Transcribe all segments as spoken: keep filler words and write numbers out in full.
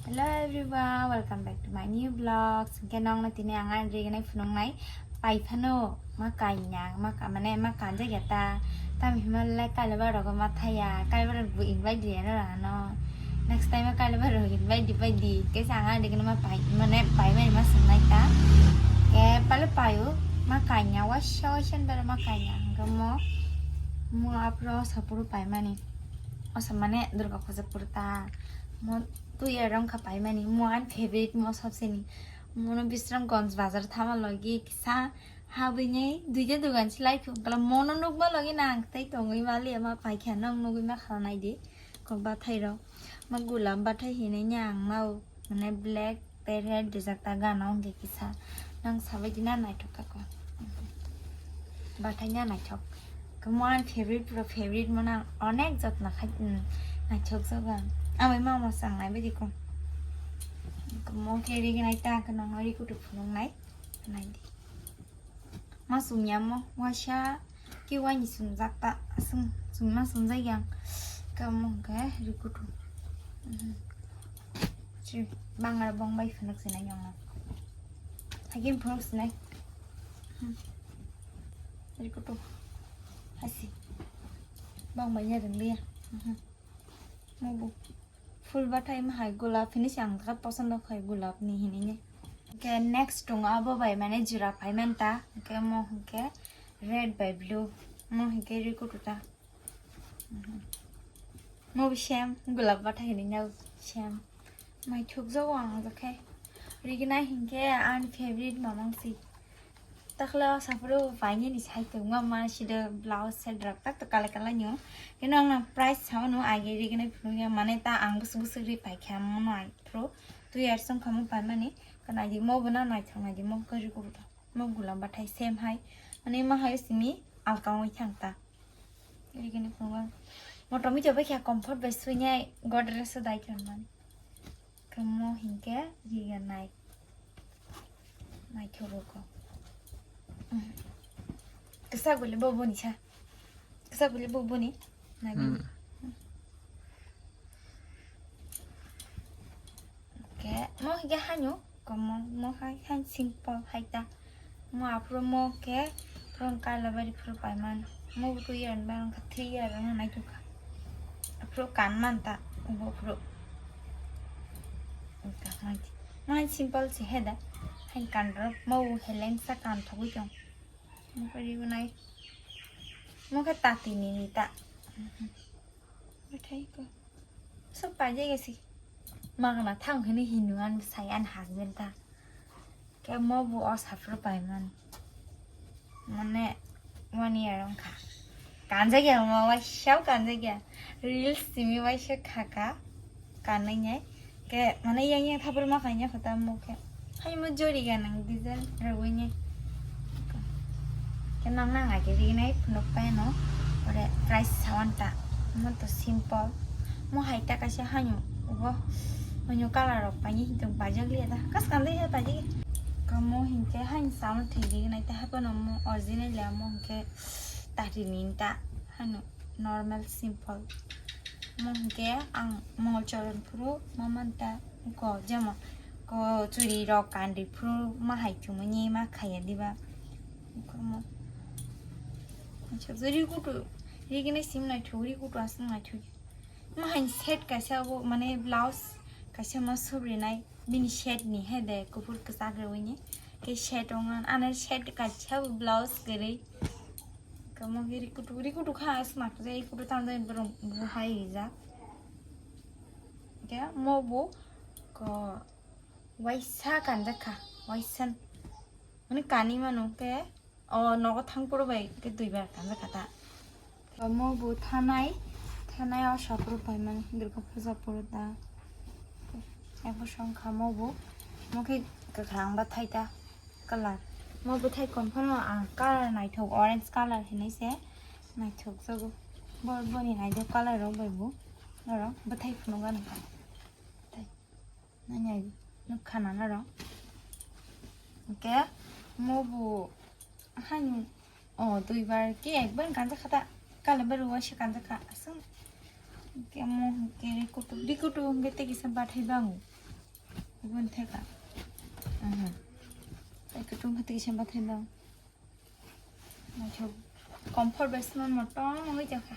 Hello everyone, welcome back to my new vlogs. Hingke nongno tini ang ani rignai phunuknai pai phano ma kanya, ma ka-, mane ma kanja ya ta. Tam himal le kaila ba rogo ma thaya, kaila ba rok bu invite di ano ano. Next time kaila ba rok invite di pai di. Ke sa ang ani rignai ma pai, mane pai mani ma sungnai ta. Ke palo payo ma kanya, wasa wasa ndara ma kanya. Hingke mo, mo apro sapuru pai mani. Osa mane Durga Puja purta. Mo Twi arong kha paimani, mo ani favorite mo sabseni. Mono Bisramganj bazar thama logi kisa habwini duita dogan se lai phung kala mono nukma logi nang tei tongwi mali ama paikha nang nugwi ma kha naidi. Ko bathai rok ma gulab bathai hinwi ni ang mau mane black tei red rijak ta gana hwnkhe kisa nang sabai di na naithok kha ko. Bathai na naithok. Kamo ani favorite pura favorite mona onek jotna khai, mm, naithok jago ang. Amai mama sangnai bidi ko. Kamo khe rignai ta khe nang ri kutu phunuknai. Nai di. Ma sumya mo wasa ki wani sumjak ta sum summa sumjak yang. Kamo khe ri kutu. Mhm. Chi bangra bong bai phunuk sinai yang. Hakin phunuk sinai. Hmm. Ri kutu. Hasi. Bang bai ya ringliya. Mhm. Mubu. Full bathai ma hai gulab finish ang kha posondo khai gulab ni hinine. Ke next tung abo bai mane jura phai manta. Ke mo ke red bai blue. Mo ke ri kutu ta. Mhm. Mo same gulab bathai ni nyau same. Mai thuk jago ang jakhai. Rignai hinkhe ani favorite mamang si. Takhle o sapro painani side tongma ma sida blouse set rok tak tak kala kala nyo. Keno ang nang price sao no age rignai phunukya mane ta ang busuk busuk ri paikha mono ai pro. Twi ar song khamu paimani. Kana di mo bona nai thang di mo kari ko ta. Mo gulam bathai same hai. Mane ma hai simi alka oi thang ta. Rignai phunukya. Mo tomi chobai kha comfort bai suinyai Godrej so dai thang man. Kamo hinkhe rignai. Naithogo ko. Kisa guli bo boni sa. Kisa guli bo boni. Nagi. Hmm. Ke mo hinkhe hanyo. Kamo mo hai han simple hai ta. Mo aphuru mo ke from Kailabari phuru paiman. Mo bu two year ban kha three year na nai tukha. Aphuru kan man ta ubo phuru. Mo hai simple se heda. Hai kan rok mo bu heleng sa kan thogwi tong. Mo khe ribu nai. Mo khe tati ni ni ta. Bethai ko. Sok paje gesi. Magna thang hini hinu an sai an husband ta. Ke mo bu o sapro paiman. Mane one year wngkha. Kanjak ya mo waisa kanjak ya. Reels simi waisa khaka. Kanai nai. Ke mane yang yang thapur ma kanya khata mo ke. Hai mo jori ganang design rwini. Ke nang nang age ri nai phunuk pai no. Ore price sawan ta. Mo to simple. Mo hai ta kaisa hanyo. Ubo. Hanyo color rok pai ni hitung pajak liya ta. Kas kan de ya paji. Kamo hinke han samo thik ri nai ta hapo no mo original ya mo hinke tahri ni ta. Hano normal simple. Mo hinke ang mol choron phuru ma man ta ko jemo ko churi rok kandi phuru ma hai thumani ma khaya diba. Ko mo. Acha, ri kutu, ri gini sim nai thu, ri kutu asung nai thu. Ma hai set kaisa bo mane blouse kaisa ma subri nai bini set ni he de kuphur kwchak rwini. Ke set ong an, ana set kaisa bo blouse giri. Kamo giri kutu, ri kutu kha asma kre kutu tam dai borong bu hai ja. Ke mo bo ko waisa kanjakha, waisan. Mane kani mano ke o nogo thang puro bai ke duibar kanjakha ta. Mo bo thanai, thanai o sapro pai mani Durga Puja puro ta. Ebo song kha mo bo, mo khe kwkhwrang ba thai ta. Color. Mo bwthai kom phano ang color naithok, orange color hinwi se naithok jago. Bo, boni naithok color rok bai bo. Oro bwthai phunuk gana. Bwthai. Nai nai nuk khana naro. Hwnkhe mo bo haino, o, duibar khe ekbar kanjakha ta. Color bai rw waisa kanjakha. Aswk. Hwnkhe mo hwnkhe rikutu, rikutu hwnkhe tei kisa bathai bango. Bun theka. Mhm. Eko tung hati kisa bathai dong. Naithok. Comfort bai swnam motong wngwi jakha.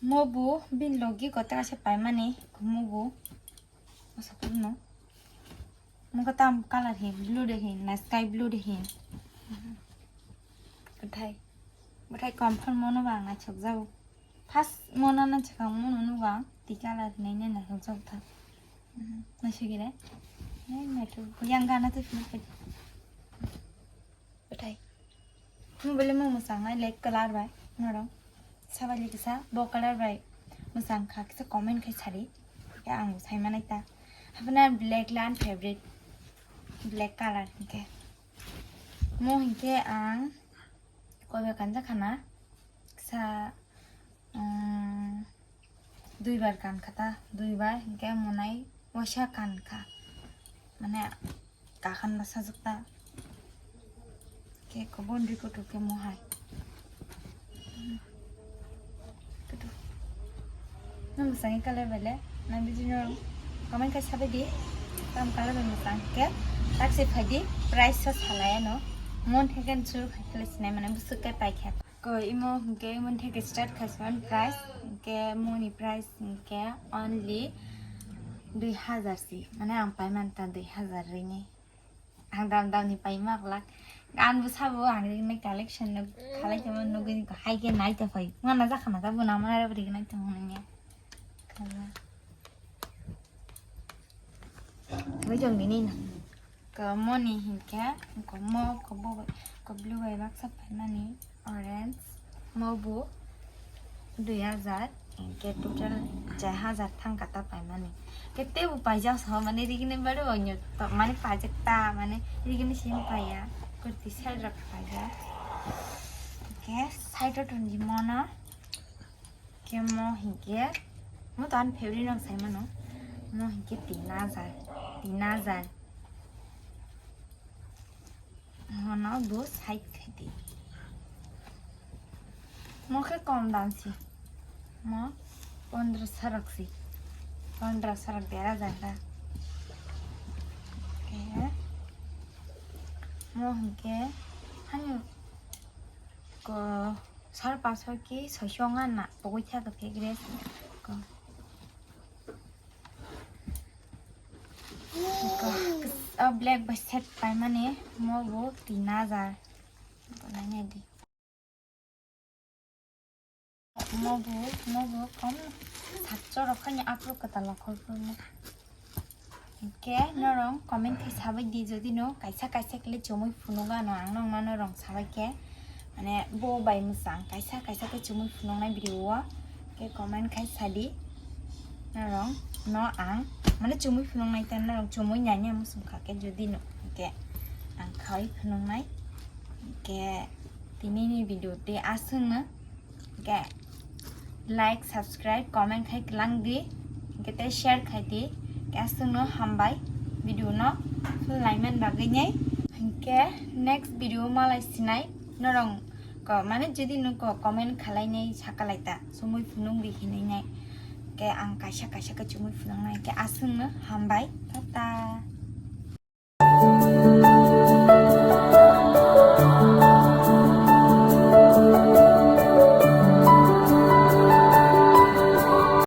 Mobu bin logi kota ase paimani mobu. Asa kurno. Muka tam color hin, blue de hin, na sky blue de hin. Bwthai. Bwthai comfort mono ba ang naithok jago. First mono na chakang mono nuga ti color hinai nai naithok jago tha. Naisugire. Nai naithok. Yang gana tu film padi. Bwthai. Mo bele mo mwsang nai lek color bai. Norok. Sabali kisa bo color bai. Mwsang kha kisa comment khai sari. Ya ang sai manai ta. Hapna black lan favorite. Black color hinkhe. Mo hinkhe ang koiba kanja khana. Kisa, um, duibar kan kha ta, duibar hinkhe monai waisa kan kha. Mane kakan bwsajwk ta. Khe kobon rikutu khe mohai. Kutu. Nang bwsangni color bele, nang bidino comment khai sabai di. Tam color bai mwsang khe, tak se phai di, price so salai ano. Mon theken churu khai khle sinai mane bwswk khe pai khe. Ko imo hwnkhe imo theke start khai se mani price, hwnkhe moni price hwnkhe only dui hazar si. Mane ang pai man ta dui hazar rini. Ang dam dam ni pai ma glak. Gan bo sabo ang rini collection no khalai tongma nugui ko hai khe nai ta phai. Mana jakha na ta bo na mana re rini nai tong mani. Kala. Bo jong ni na. Ko moni hinkhe, ko mo, ko bo, ko blue bai baksa paimani, orange, mo bo dui hazar, hinkhe total char hazar thang kata paimani. Kete bo paijak so, mane rigini bari onyo to, mane pajak ta, mane rigini sim paiya, kurti side rok paijak. Hinkhe side o tongdi mono. Khe mo hinkhe, mo to ani favorite rok sai mano. Mo hinkhe tin hajar, tin hajar. Mono bo side khai di. Mo khe kom dam si. Mo pondro so rok si. Pondro so rok dera hajar da. Khe mo hinkhe hani ko Sar paso ki soisong na pogoi thaka fake dress. Ko. Ko. O black bai set paimani mo bo tin hajar. Ko nai nai di. Mo bo, mo bo kom satso rok kanya apro kata lakhol pun. Hinkhe norong comment khai sabai di, jodi no kaisa kaisa khle chumui phunukgano ang nokno norong sabai khe, mane bo bai mwsang kaisa kaisa khe chumui phunuknai video o khe comment khai sadi norong no ang mane chumui phunuknai ta norong chumui nanya muchung kha khe jodi no hinkhe ang khai phunuknai hinkhe tini ni video te aswk no. Hinkhe like, subscribe, comment khai kwlang di. Hinkhe tei share khai di. Hinkhe aswkno hambai video no phulnai man bagwi nai. Hinkhe next video malai sinai norong ko mane jodi nung ko comment khalai nai sakalai ta chumui phunuk di hinwi nai. Hinkhe ang kaisa kaisa khe chumui phunuk nai. Hinkhe aswkno hambai. Tata.